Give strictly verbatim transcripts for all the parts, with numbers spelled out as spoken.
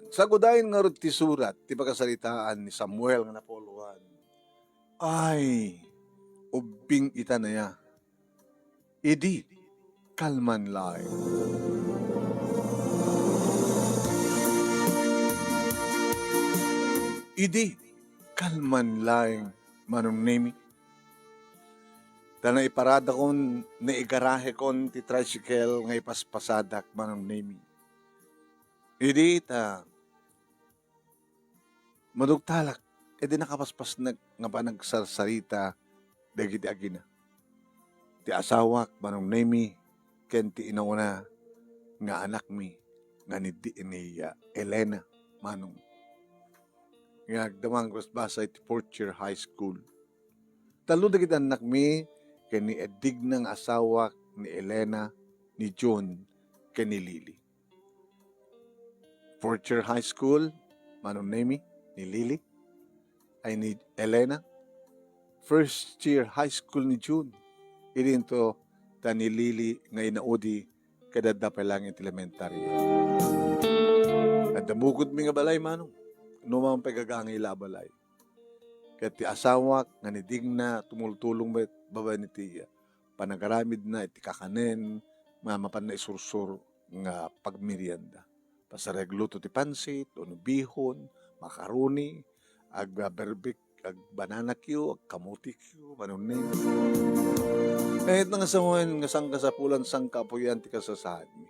Sagudayen ngarud ti surat ti pakasaritaan ni Samuel nga napuloan. Ay, ubbing ita aya. Idi, kalman laeng. Idi, kalman laeng, Manong Nemi. Ta naiparadakon, naigarahekon ti tricycle nga ipaspasadak, Manong Nemi. Idi ta madugtalak, idi nakapaspasnek nga panagsarsarita dagiti agina. Ti asawak, Manong Nemi, ken ti inauna nga anakmi nga ni, ni, ah, Elena, Manong. Nga agdama nga basbasa iti fourth year high school. Tallo dagiti annakmi ken ni Edigna nga asawak ni Elena, ni June, ken ni Lily. Fourth year high school, Manong Nemi, ni Lily, ay ni Elena. First year high school ni June. Idinto ta ni Lily nga inaudi ket adda pay laeng iti elementarya. Adda mukudmi nga balay, Manong. No man pay gagangay la a balay. Ket ti asawak nga ni Digna tumultulong met babaen iti panagaramidna iti kakanen nga mapanna isursuro nga pagmerienda. Pasar agluto ti pansit, wenno bihon, macaroni, ag-, berbek, ag-banana cue, agkamote cue, Manong Nemi. Kayatna nga sawen nga sangkasapulan, sangkaapuyan ti kasasaadmi.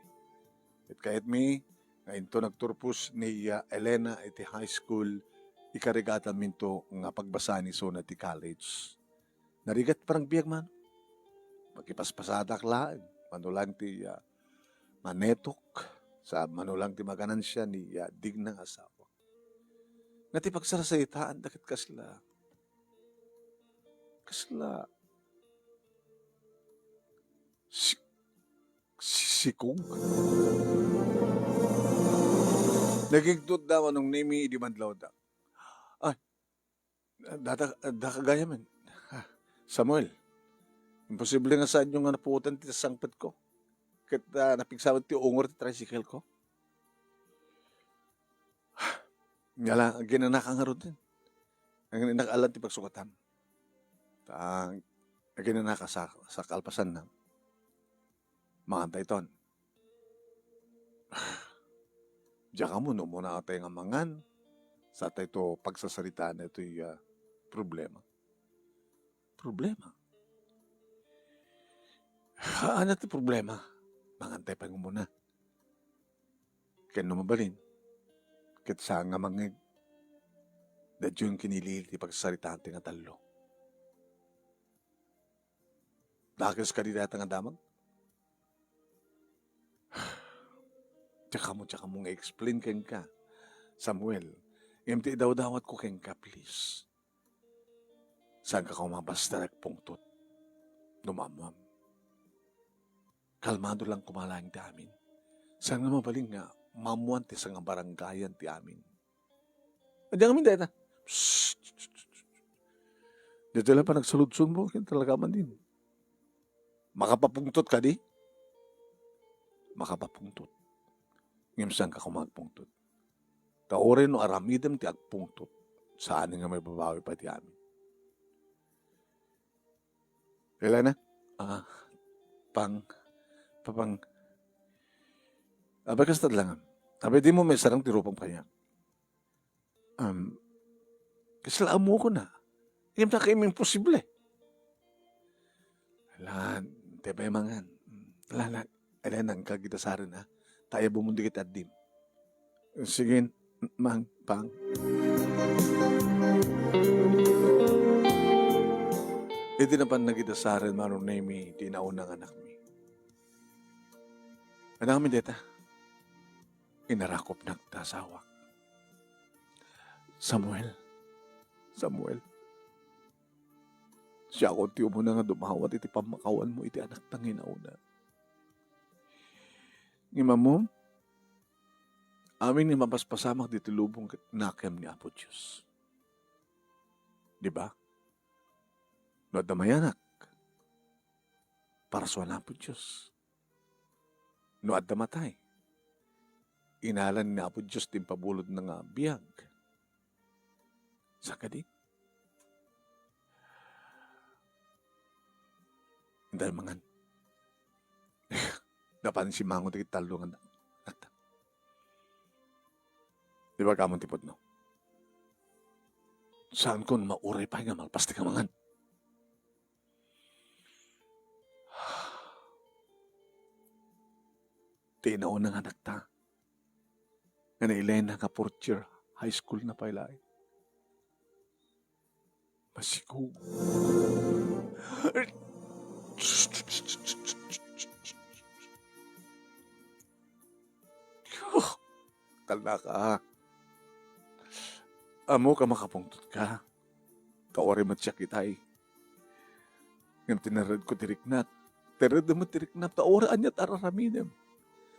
Ket kayatmi nga inton agturpos ni, ah, Elena iti high school, ikarigatanminto nga pagbasaan isuna ti college. Narigat panagbiag man. Makipaspasadak laeng, mano lang ti, ah, manetok, sa mano lang ti maganansia ni, ah, Digna nga asawa. Nga ti pagsarsaritaanda ket kasla, kasla si-, si-, sikog. Nagigtutda, Manong Nemi, idi madlawda. Ay, data, daka gayamen. Ah, Samuel, imposible nga saanyo nga napuotan ti sangpetko. Ket, ah, napigsawan ti ungor ti tricycle ko. Ngala, aginanaka ngaruden. Ang inakaalan ti pagsukatam. Ta, aginanaka sa, sa kalpasanna. Mangantayton. Diak ammo no umuna atay nga mangan, sa tay to pagsasaritaan itoy, ah, problema. Problema? Ania ti problema? Mangantay pay nga umuna. Ken no mabalin, ket saan nga mangngeg, da June ken ni Lily ti pagsasaritaan ti nga tallo. Dakes kadi dayta nga damag? Diak ammo, diak ammo nga i-explain kenka, Samuel. Ngem ti idawdawatko kenka, please. Saanka koma basta nagpungtot no maammuam. Kalmado lang koma laeng ti amin. Saan nga mabalin nga maammuan ti sangabarangayan ti amin. Adi ngamin dayta. Psst! Dayta la panagsaludsodmo, ken talaga man din. Makapapungtot kadi? Makapapungtot. Ngem saanka koma agpungtot. Ta uray no aramidem ti agpungtot, saan nga maibabawi pay ti amin. Elena? Ah, pang, papang, abay, kasta lang. Abay, dimo maisarang ti rupam kaniak. Um, kasla ammokon a. Ngem ta kayat imposible. Lan, te pay mangan. Lan, lan. Ala, nang kagidasaren, ha? Ta ayabem dagiti addim. Sige, mang, pang. Idi napan nagidasaren, Manong Nemi, ti nauna nga anakmi. Anakmi dayta. Inarakopnak ta asawak. Samuel. Samuel. Siakon ti umuna nga dumawat iti pammakawanmo iti anakta nga inauna. Ngem ammom, amin nga mapaspasamak ditoy lubong ket nakem ni Apo Dios. Di ba? No adda mayanak, parsuan Apo Dios. No adda matay, Inalan ni Apo Dios ti impabulodna nga biag. Saan kadi? Inda mangan. Napan simango ti tallo nga anak. Di ba kamon ti pudno? Saan ko mauray pay nga malpas ti kamangan? Ti inauna nga anakta, nga ni Elena nga fourth year high school na pay laeng. Masikog. Talna ka. Ammo ka makapungtot ka. Ta uray met siak itay. Ngem tinarredko ti riknak. Tarredem met ti riknak. Ta uray aniat ar-aramidem.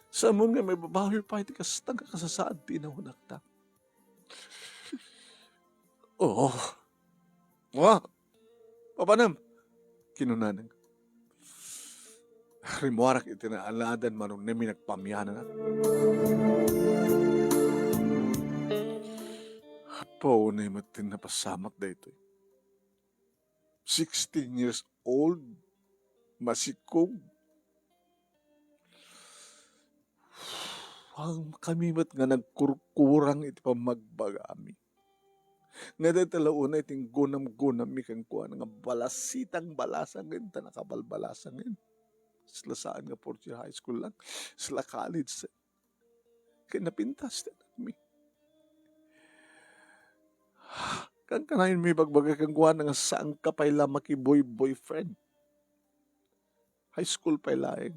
Saanmo nga maibabawi pay ti kasta nga kasasaad ti inaunakta. Oo. Wa, papanem, kinunana. Rimmuarak iti naaladan manong nemi nagpamiananak. Apo, unay met ti napasamak daytoy. Sixteen years old, masikog. Haan kami met nga nagkurkurang iti pammagbagami. Nga dayta la unay ti gunam-gunammi kenkuana nga balasitang balasangen ta nakabalbalasangen. Sla saan nga fourth year high school lang. Sla college. Ket napintas ti anakmi. Kankanayon mi ibagbaga kenkuana nga saanka pay la makiboy-boyfriend. High school pay laeng.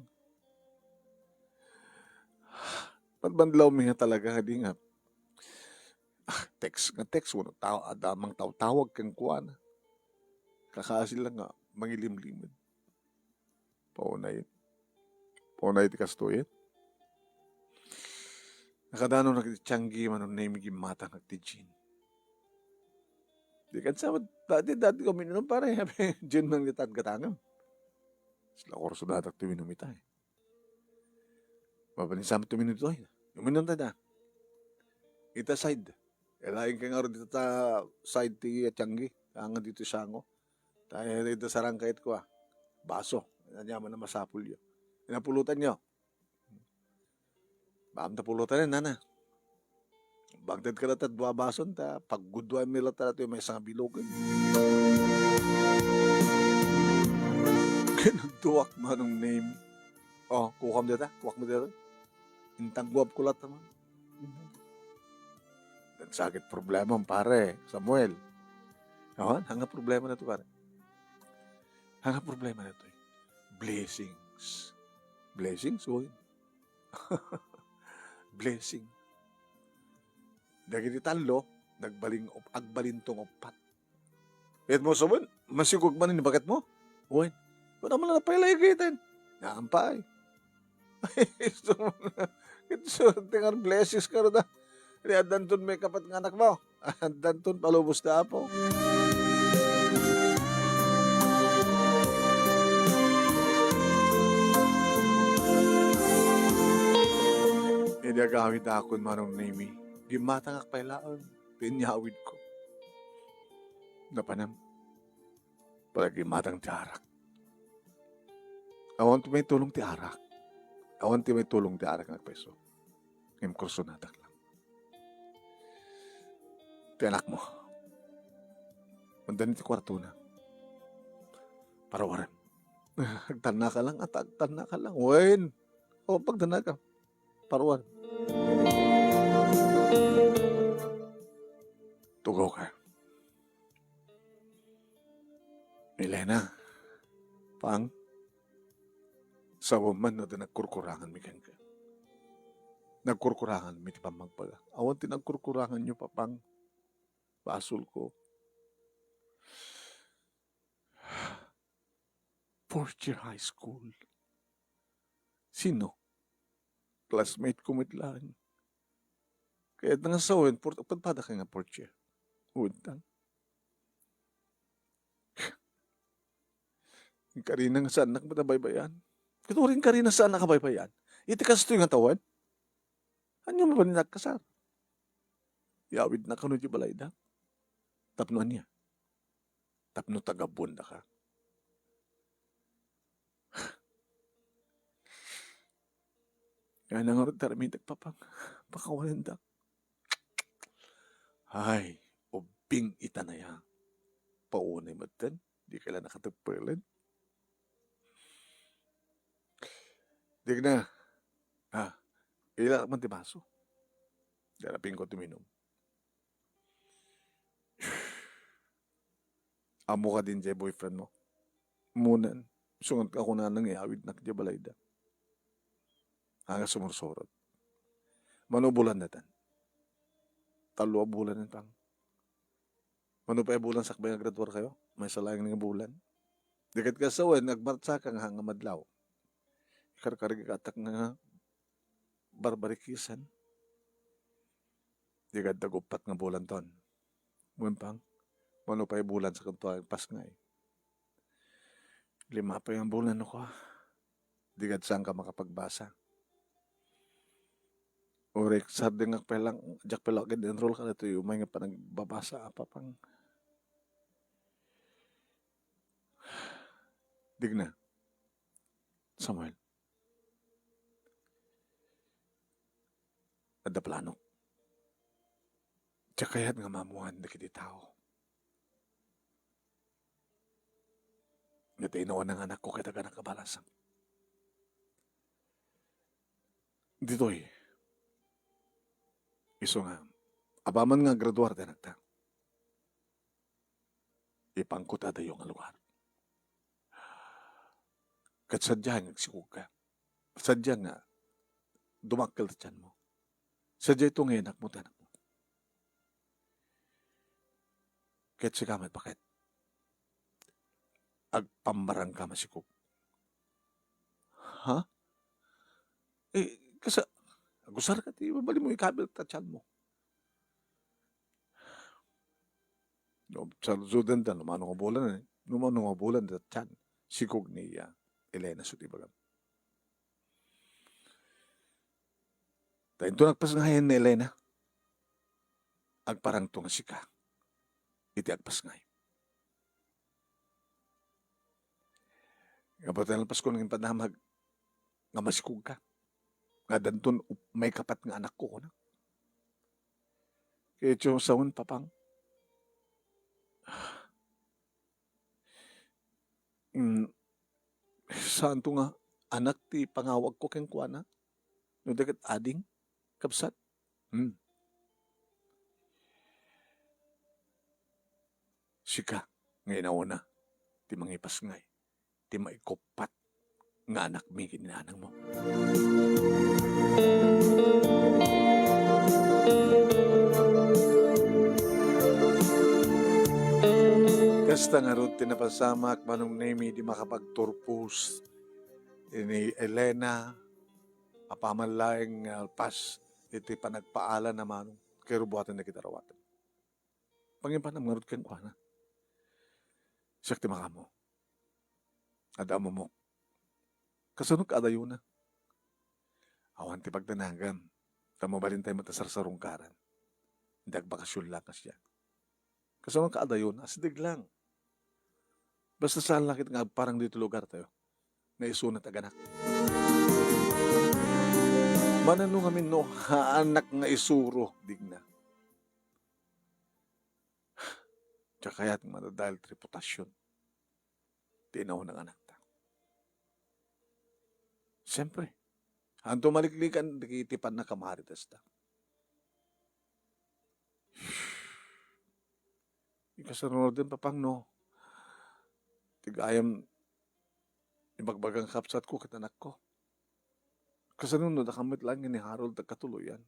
Banbanlaw mi nga talaga kadi nga, ah, text nga text, wenno taw-, adda mangtawtawag kenkuana. Kakaasi lang nga mangilimlimed. Paunay. Paunay ti kastoyen. Nakadanonak iti tianggi, manong nemi gimmatangak ti gin. Di ket sa, dati, dati ko uminum, pare, gin man iti gatgatangam. Sla kursudadak ti uminum ita, eh. Mapanisa met ti uminum ditoy. Uminum tayo da. Ita side. Laeng kay ngarud dita ta side ti tianggi. Anga dito sango. Ta, eh, ita sarang kayat ko, ah. Baso. Ania man a masapulyo. Napulutanyo. Baam ta pulutan, nana. Bangted ka latta dua bason ta, pagguduan mi latta datoy maysa nga bilog. Kinudduak, manong nemi. Oh, kukam dita, kuak mo dita. Intagguap ko latta, man. Nagsakit problema, pare, Samuel. Awan, anga problema na to, pare. Anga problema na to, eh. Blessings. Blessings, oy. Blessing. Dagiti tallo, nagbaling-, agbalintong uppat. Ket mo, Samuel, masikog man ni baket mo? Wen. Kuna man na pay lay gayten. Naampay. Isu, isu, tingar blessings ka da. Di addanton may kapat nga anak mo. Addanton palubos da Apo. Idi agawid akon, manong nemi, gimmatangak pay laeng ti inyawidko. Napanem, pagimmatang ti arak. Awan ti maitulong ti arak. Awan ti maitulong ti arak nga agpayso. Ngem kursunadak lang. Ti anakmo. Manda ni ti kuartona. Paruaren. Agtannaka lang, at agtannaka lang. Wen. O, pagtannaka. Paruar. Tugaw ka. Elena, Pang, sawen man no adda nagkurkurangan mi kenka. Nagkurkurangan mi ti pammagbaga. Awan ti nagkurkurangan nyo, Papang. Basol ko. Fourth year high school. Sino? Classmate ko met laeng. Kayat nga sawen, port-, padpada ka nga fourth year. Uwed tan. Karina nga saan nak matabaybayan. Ket uring karina saan nakabaybayan. Iti kastoy nga tawen, Ania mabalin nga agkasar? Iawidna kano diay balayda? Tapno ania? Tapno tagabuandaka? Ania ngarud ti aramidek, Papang? Pakawanendak. Ay, ubbing ita aya. Paunay metten, dika la nakateppelen. Digna. Ah, ilak man ti baso. Darapinko ti uminum. Ammo kadi diay boyfriend mo? Munen, isu nga kunana nga iawidnak diay balayda. Ania nga sumursurot? Mano bulan daytan? Tallo a bulan, Pang. Mano pay a bulan sakbay nga graduarkayo? Maysa laeng nga bulan. Di ket kas sawen, agmartsaka nga nga madlaw. Ikarkarigak nga barbarikisan. Di ket aguppat nga bulan ton. Wen, Pang, mano pay a bulan sakanto a agpasngay? Lima pay nga bulan, no, kua. Di ket saanka makapagbasa. Uray, sardengak pay lang, diak pay lang ag-enroll kadaytoy umay nga panagbabasa, a, Papang. Digna. Samuel. Adda planok. Diak kayat nga maammoan dagiti tao nga ti inauna nga anakko ket agganak a balasang. Ditoy, isu nga, apaman nga aggraduar ti anakta, ipangko ti adayo nga lugar. Ket sadiay nga agsikogka. Sadiay nga dumakkel ti tianmo. Sadiay to nga inakmo ti anakmo. Ket sika met, baket, agpambarangka masikog. Ha? Eh, kasa, agusarka ti mabalinmo ikabil ta tianmo. No, saludsodenta, no mano nga bulan, eh. No mano nga bulan, ta tian, sikog ni, ah, Elena, isu ti ibagam. Ta inton agpasngayen ni Elena, agparangto nga sika iti agpasngay. Nga pay nalpaskon nga impadamag nga masikogka. Nga addanton up-, maikapat nga anakko, kunak. Ket isu sawen, Papang, mm, saanto nga anak ti pangawagko kenkuana? No di ket ading, kabsat? Hmm. Sika nga inauna ti mangipasngay ti maikuppat nga anakmi ken ni nanangmo. Kasta ngarud ti napasamak, Manong Nemy, di makapagturpos ni Elena, apaman laeng nga alpas iti panagpaalan a Manong, ket rubuaten dagiti arawatna. Pangipanam ngarud kenkuana. Siak ti makaammo. Adda ammomok. Kasano kaadayona? Awan ti pagdanagam. Ta mabalintay met a sarsarungkaran. Di agbakasyon la kasdiay. Kasano kaadayona? Asideg lang. Basta saan la ket nga agparang ditoy lugartayo nga isuna ti aganak. Manano ngamin no haanak nga isuro, Digna? Diak kayat nga madadael ti reputasion ti inauna nga anakta. Siempre, haanto maliklikan dagiti pannakamaritesta. Kasano ngaruden, Papang, no? Ti gayam, ibagbaga nga kabsatko ket anakko. Kasano no dakami met laeng nga ni Harold ti agkatuloyan?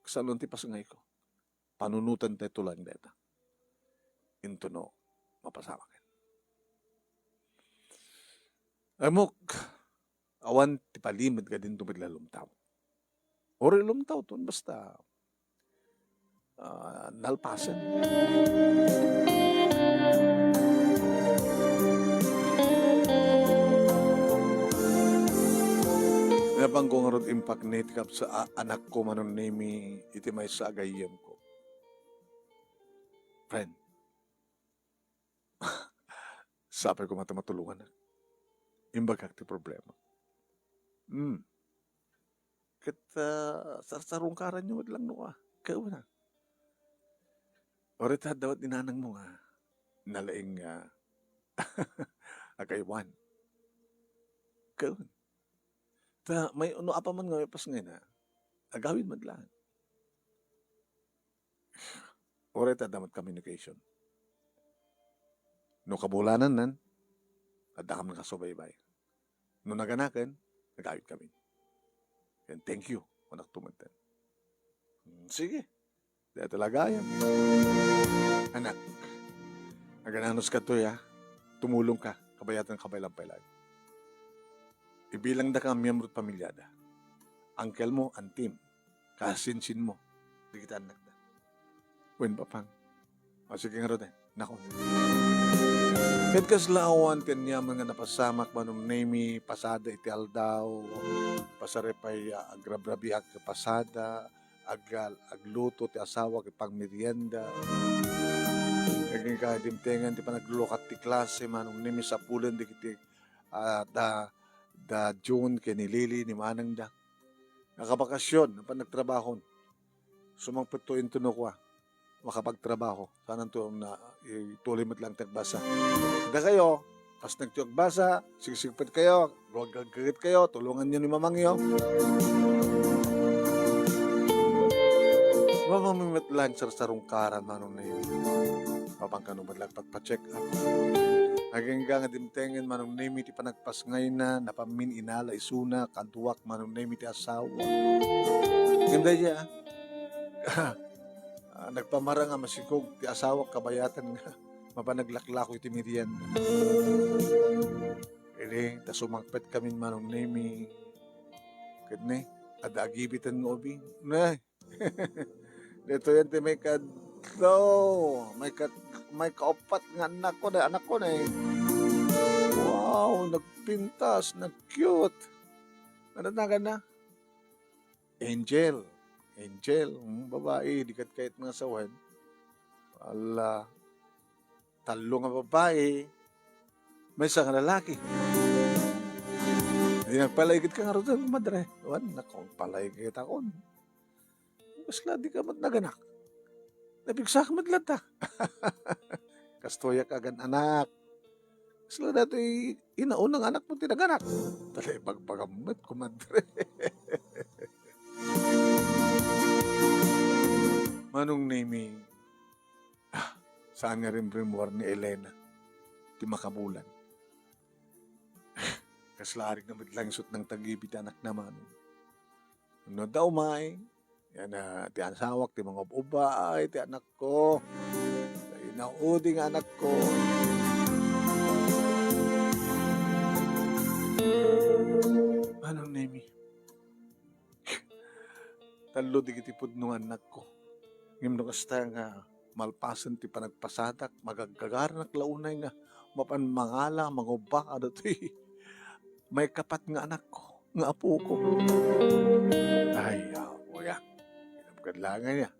Kasano ti pasngayko? Panunoten tayo laeng dayta. Intono, mapasamaken. Ammok, awan ti palimed nga dinto met la lumtaw. Uray lumtaw ton basta, ah, nalpasen. Nga Bangko ngarud impakni ti kabsa a anakko, Manong Nemi, iti maysa a gayyemko. Friend, sapay koma ta matulonganak. Imbagak ti problema. Hmm. Ket, ah, sarsarungkaranyo met lang no, ah, kauna. Uray ta adda met ni nanangmo nga nalaing nga agaywan. Kaun. Ta may, no apaman nga maipas ngay na, agawid met lang. Uray ta adda met communication. No kabulanan nan, adda kami kasubaybay. No naganaken, nagawid kami. And thank you, anak tumenten. Mm, sige. Dahil talaga yan. Anak, agananos ka to, ya. Tumulong ka, kabayatan ka, pailang-pailaan. Ibilangda ka a miyembro ti pamilyada. Uncle mo, auntie mo, kasinsin mo, dagiti annakda. Wen, papang. O, sige ngarud, eh. Nako. Ket kasla awan ti aniaman nga napasamak, Manong Nemi, pasada iti aldaw, pasaripay, ah, agrabrabiak ket pasada, agal-, agluto ti asawa ket pangmerienda. Agingga dimtengen ti panaglulukat ti klase, Manong Nemi, sapulen dagiti, ah, da, da June ken ni Lily, ni manangda. Nakabakasyon, apan nagtrabahon. Sumangpetto intono kua, makapagtrabaho. Sananto na, ituloy met lang ti agbasa. Dakayo, kas nagtiyo agbasa, sigsigpet kayo, gagagagit kayo, tulungan niyo ni mamangyo. Mamami met lang sarsarungkaran, Manong Nemi. Mapangkano met lang pagpa-check up. Agingga nga dimtengen, Manong Nemi, ti panagpasngayna, napamin inala isuna, kaduak, Manong Nemi, ti asawa. Ngem daydiay, ah, nagpamarang a masikog ti asawa kabayatan nga mapan naglaklako iti merienda. Idi, ta sumangpet kami, Manong Nemi. Ket ni, adda agibiten nga ubing. Nay, daytoy ti maikatlo, maikat-, maikaupat nga annakko, da-, anakko na eh. Wow, nagpintas, nag-cute. Ano na ka na? Angel. Angel, mm, babae, di ket kayat nga asawen. Ala, tallo nga babae, maysa nga lalaki. Di nagpalaigit ka ngarud, madre. Wen, nako, nagpalaigit ako. Kasla di ka met naganak. Napigsak met latta. Kastoyak agan-anak. Kasla datoy inaunang anakmo ti naganak. Talaga, ibagbagam met, kumadre. Manong Nemi, ah, saan nga rimrimmuar ni Elena ti makabulan. Kasla arik na met langsot nang tagibi ti anakna, Manong. No adda umay, yan, ah, ti asawak, ti mangub-ubba, ay, ti anakko. Ay, naudi nga anakko. Manong Nemi, tallo dagiti pudno nga annakko. Ngem no kasta nga malpasen ti panagpasadak, magaggagaranak la unay nga mapan mangala, mangubba, kadatoy maikapat nga anakko, nga apoko. Ay, apo ya. Inam kadlangan ya.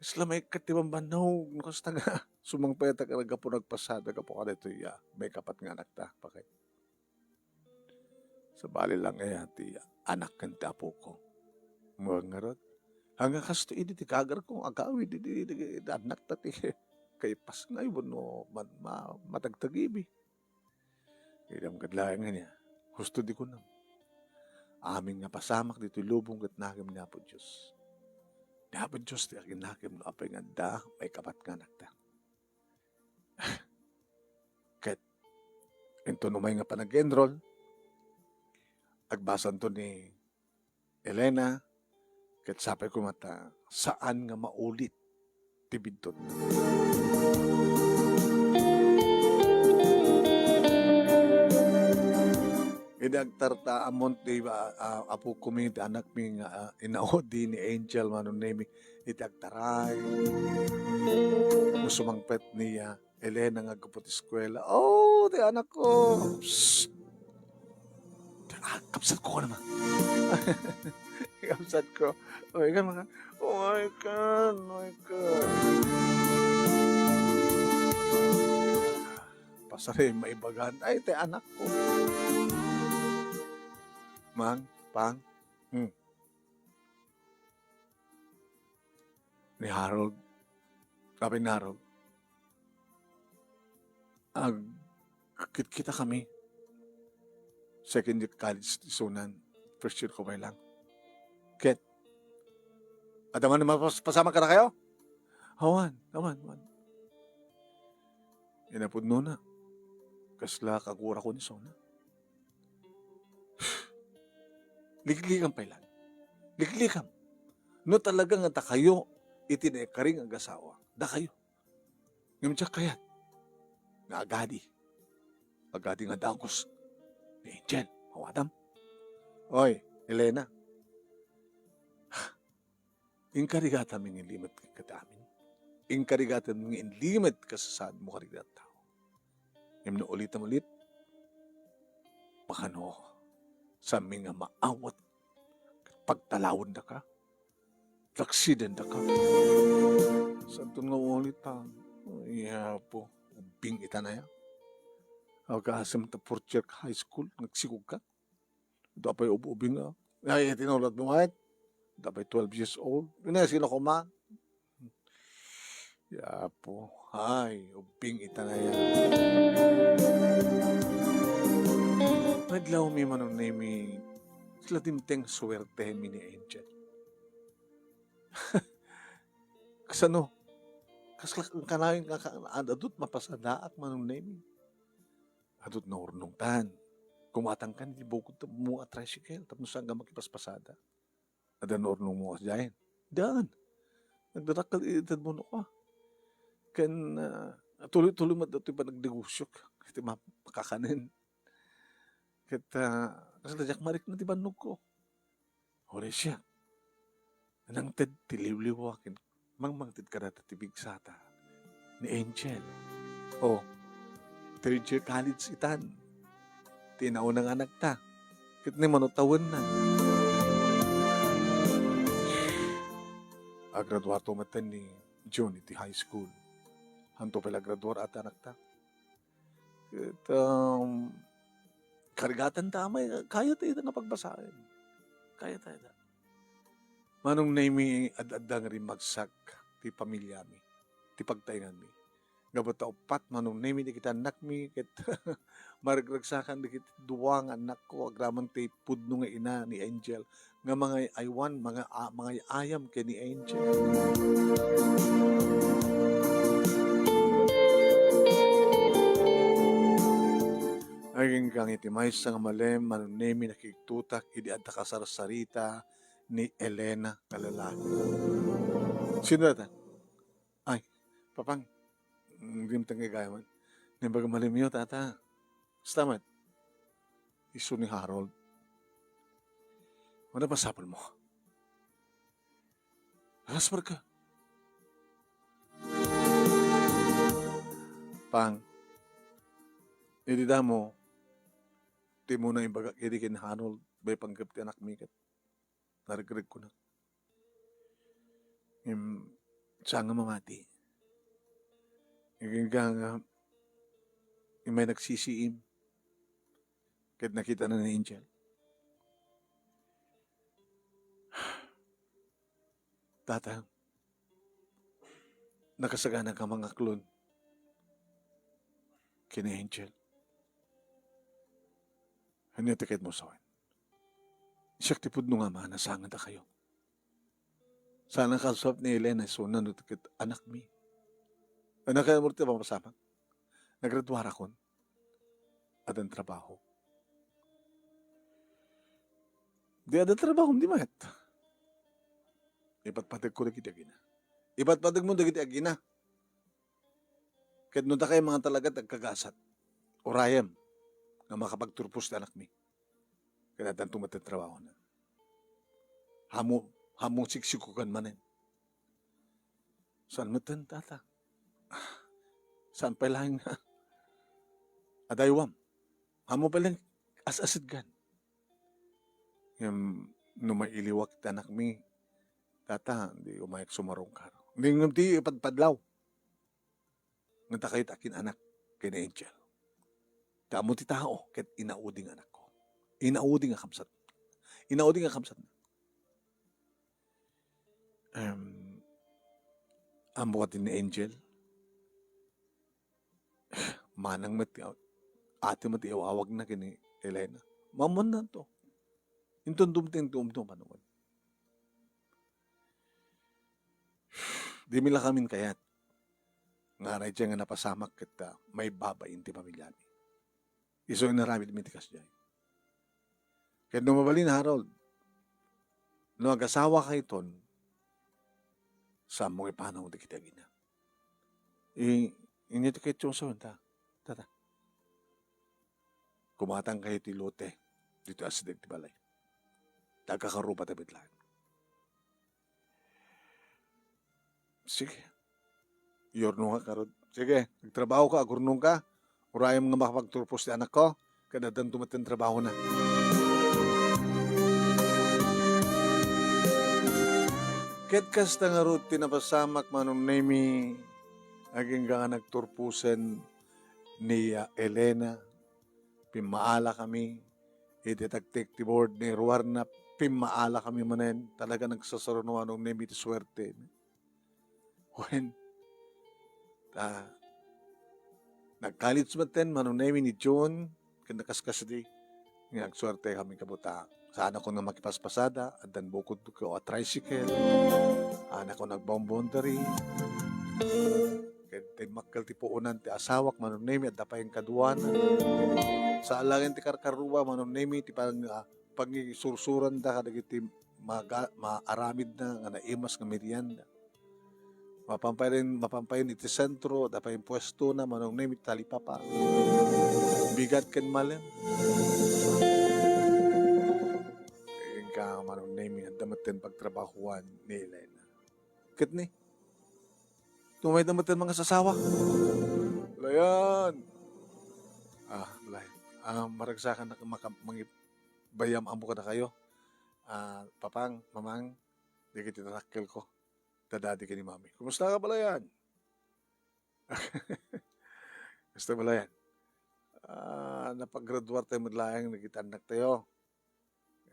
Isla maikkat ti bambannog, no kasta nga sumangpet a gapu nagpasadak, gapu kadatoy ya, maikapat nga anakta, bakit? Sabali lang aya ti anak ken ti apoko. Ngarud, haan nga kastoy idi ti kagarko nga agawid idi, idi, idi annakta ti kaipas nga wenno man-, ma-, matagtagibi. Idem ket laeng ania, husto ti kunam. Amin nga pasamak ditoy lubong ket nakem ni Apo Dios. Ni Apo Dios ti aginakem no apay nga adda maikapat nga anakta. Ket inton umay nga panag-enroll, agbasanto ni Elena, ket sapay koma ta saan nga maulit ti biddutna. Idi agtarta, ammon ti, ah, ah, apokami, ti anakmi nga, ah, inaudi ni Angel, Manong Nemi, iti agtaray. No sumangpet ni, ah, Elena nga aggapu ti eskuela. Oh, ti anakko. Psst. Ti Ah, kabsatko naman. Kabsatko. Oy, kan, maka-, oy, kan, oy, kan. Pasari, maibagan. Ay, ti anakko. Mang, Pang. Hmm. Ni Harold. Sabi ni Harold, "Agkitkitakami. Second year college ti isunan. First year ko pay lang. Ket, adda man mapas-, pasamak kadakayo?" "Awan, awan, awan." Inapudnona. Kasla kagurakon isuna. Liklikam pay lang. Liklikam. No talaga nga dakayo iti naikari nga agasawa, dakayo. Ngem diak kayat nga agadi. Agadi nga dagus ni Angel. Awatam. Oy, Elena. Inkarigatam nga inlimed kadamin. Inkarigatam nga inlimed kasasaadmo karigat tao. Ngem no ulitem ulit, makano, saanmi nga maawat, pagtalawendaka, laksidendaka. Saanton nga ulitan? Ay, Apo, ubbing itan aya. Agasem ta fourth year high school, nagsikogka. Adda pay ub-ubing, ah. Ay, tinulat mo, ay? Adda pay twelve years old. Ina, sino ko man? Ya po. Ay, ubbing ita na yan. Naglaw mi, Manong Nemi, sila dimteng suwerte mi ni Angel. Kasano? Kas-, kanayon nga ka-, adut mapasadaak, Manong Nemi. Adut naurnongtan. Kumatangkan iti bukod ta-, mo a tricycle, tapno saan nga makipaspasada. Adda naurnong mo kasdiay? Daan. Nagdadakkel iti tedmo no ka. Ken, ah, tuloy-tuloy met datoy panagnegosio iti ma-, makakanen. Ket, ah, kasla diak marikna ti bannogko. Horacia, nangted ti liwliwa ken mangmangted kadata ti pigsata ni Angel. O, third year college itan ti nauna nga anakta. Ket ni mano tawenna. Agraduato metten ni June iti high school. Hanto pay la agraduar ata anakta. Ket, um, karigatan ta, may, kayat ita nga pagbasaen. Kayat ita. Manong Nemi, ad-adda nga rimmagsak ti pamilyami, ti pagtaenganmi. Gapu ta uppat, Manong Nemi, dagiti annakmi, ket maregragsakan dagiti dua nga annakko, agraman ti pudno nga ina ni Angel, nga mangay-aywan, manga-, a-, mangay-ayam ken ni Angel. Aginggang iti maysa nga malem, Manong Nemi, nakigtutak idi adda kasarsarita ni Elena nga lalaki. Sino data? Ay, Papang, mm, dimteng nga igayam. Naimbag a malemyo, Tata. Kasta met? Isu ni Harold. Ano ba sapol mo? Alas ka. Pang, idi damo, ti mo na imbagak idi ken Harold, bay panggep ti anakmi ket narigregko na. Ngem, saan nga mamati. Agingga nga, immay nagsisiim, ket nakitana ni Angel. Tata, nakasagana ka mangaklon ken ni Angel. Ania ti kayatmo sawen? Siak ti pudno nga ama a nasangadakayo. Saan a kalsap ni Elena isuna no ket anakmi. Ano kaya mo ti mapasamak? Nagraduarakon. Addan trabaho. Di addan trabaho, di met. Ipatpategko dagiti agina. Ipatpategmo dagiti agina. Ket no dakay nga talaga ti agkagasat, urayem nga makapagturpos ti anakmi. Ket addanto met ti trabahona. Hamo, hamo siksikokan manen. Saan metten, Tata? Saan pay laeng nga adaywam? Hamo pay laeng as-asidgan. Ngem no mailiwak ti anakmi, tata, di umayak sumarungkar. Ngem di ipadpadlaw. Nga dakayo ti akin-anak ken ni Angel. Ta ammo ti tao ket inaudi nga anakko. Inaudi nga kabsat. Inaudi nga kabsat. Em, ammo kadi ni Angel. Manang met, ati met iwawagna ken ni Elena. Maammuannanto. Inton dumteng ti umno, manoon. Dimi la kamin kayat. Nga aray dyan nga napasamak ket, ah, maibabain ti pamiliami. Isu inaramidmi ti kasdiay. Ket no mabalin, Harold, no agasawakayton, saanmo nga ipanaw dagiti agina. I-, inyo ti ketchong soon, ta. Tata. Kumatangkayo ti lote ditoy asideg ti balay. Dagkakaruba ta met laeng. Sige. Iyurnongak ngarud. Sige, agtrabahoka, agurnongka. Urayem nga makapagturpos ti anakko, ket addanto met ti trabahona. Ket kasta ngarud ti napasamak, Manong Nemi, agingga nga nagturposen ni, ah, Elena. Pimmaalakami iti tagtek ti board ni Ruarna, pimmaalakami manen, talaga nagsasaruno, Manong Nemi, ti suerte. Wen, ta, nag-college metten, Manong Nemi, ni June, ken nakaskasdi, nga agsuertekami kabuta. Saanakon nga makipaspasada, addan bukodko a tricycle, saanakon agboundary, ket dimmakkel ti puonan ti asawak, Manong Nemi, adda pay kaduana. Saan laeng ti karkarrua, Manong Nemi, ti pang-, ah, pangisursuranda kadagiti maga-, maaramidna nga naimas nga merienda. Mapampayen, mapampayen iti sentro, adda pay puestona, Manong Nemi, talipapa. Bigat ken malem. Inka, Manong Nemi, adda metten pagtrabahuan ni Elena. Ket ni, tumayda metten mangasasawa. Layan. Ah, layan. Ah, maragsakan na maka-, mangi-, bayam ammo kadakayo. Ah, Papang, Mamang, dagiti dakkelko. Dadadi ken ni Mami. Kumusta ka, balayan? Kumusta, balayan? Ah, napagraduar tayo met laeng dagiti annak tayo.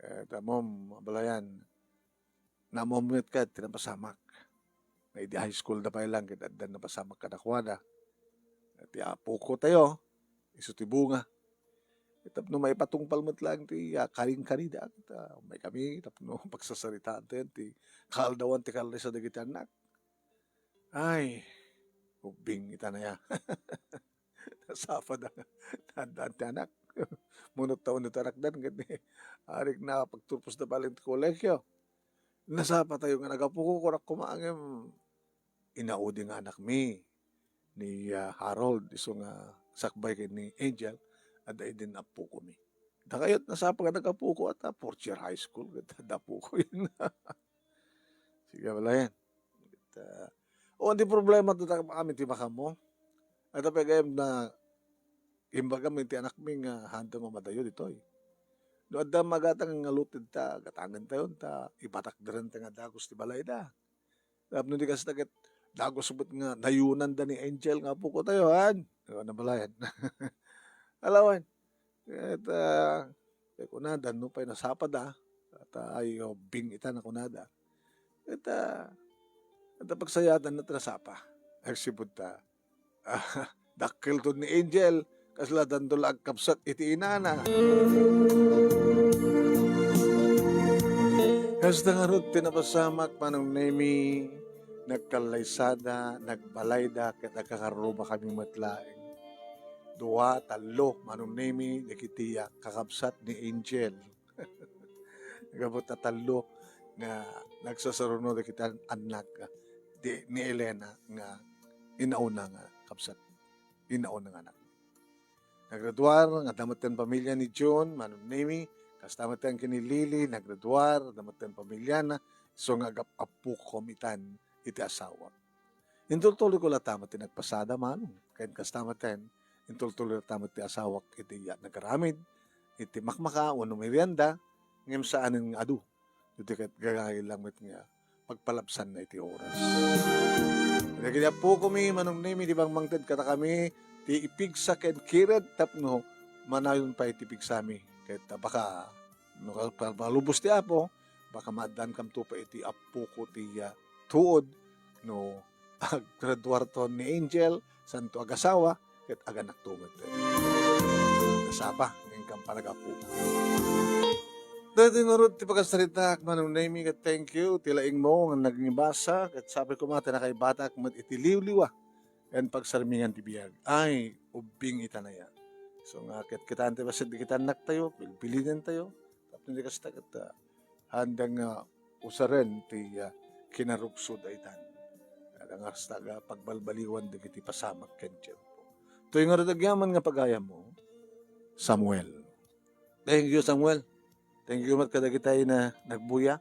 Eh, tamom, balayan. Naammoam met ket ti napasamak. Nga idi high school da pay lang, ket addan napasamak kadakuada. Ti apoko tayo, isu ti bunga. Tapno maipatungpal met laeng ti, ah, karin-karida, ket, ah, umay kami, tapno pagsasaritaan tayo ti kaaldawan ti kallesa dagiti annak. Ay, ubbing ita na ya. Nasapa da nga, addaan ti anak. Munot ta unay ti anakdan, ket ni, arik na pagturpos da balen ti kolegio. Nasapa tayo nga nagapoko, kunak koma ngem, inaudi nga anakmi ni, ah, Harold, isu nga sakbay ken ni Angel, adda idin appokomi. Dakayot nasapa nga nagapoko, ata fourth year high school, ket adda appokoyo. Sige, balayan. Ket, ah, o, di problema to, ta-, amin ti makammo. Adda pay gayam na imbagam iti anakmi nga haantayo nga madayo ditoy. No adda magatang nga loted ta, gatangen tayon ta, ibatakderen ta nga dagus ti balayda. Tapno di kasta ket dagus met nga nayunanda ni Angel nga apoko tayo, han? O, nabalayan. Alawan. Ket, ah, ket kunada, no pay nasapada, ta ay, ubbing ita na kunada. Ket, ah, ket pagsayadan na ti nasapa. Agsipud ta, ah, dakkelto ni Angel, kasla danto la agkabsat iti inana. Kasta ngarud ti napasamak, Manong Nemi, nagkallaysada, nagbalayda, ket agkakarrubakami met laeng. Dua, tallo, Manong Nemi, dagiti, ah, kakabsat ni Angel. Gapu ta tallo nga nagsasaruno dagiti an-, annak, ah, di, ni Elena nga inauna nga kabsat, inauna nga anak. Naggraduar, nga adda metten pamilya ni June, Manong Nemi, kasta metten ken ni Lily, naggraduar, adda metten pamiliana, isu nga agap-, appokom itan iti asawak. Intultuloyko latta met ti nagpasada, Manong. Ken kasta metten, intultuloy latta met ti asawak iti ya-, nagaramid iti makmaka wenno merienda, ngem saanen nga adu. Iti ket gagayi lang met nga pagpalabsanna iti oras. Dagiti appokomi, Manong Nemi, ti bangmangted kadakami, ti ipigsa ken kired tapno manayon pay ti pigsami. Ket baka no ka-, ka-, malubos ti Apo, baka maaddankamto pay iti appoko ti, ah, tuod no aggraduarto ni Angel, santo agasawa, ket aganakto met. Nasapa, ngem kan panagapu. Daytoy ngarud ti pakarsaritaak, Manong Nemi, ket thank you, ti laingmo nga nagngibasa, ket sapay koma ti nakaibatak met iti liwliwa, ken pagsarmingan ti biag. Ay, ubbing ita naya. So nga, ket kitaan ti bassit, di kita annaktayo, bilbilinentayo, tapno di kasta ket, ah, handang nga usaren ti, ah, kinarugsod a itan. Adda nga kasta nga pagbalbaliwan dagiti pasamak ken tiempo. Toy ngarud agyaman nga pagayammo, Samuel. Thank you, Samuel. Thank you met kadagitay nga nagbuya.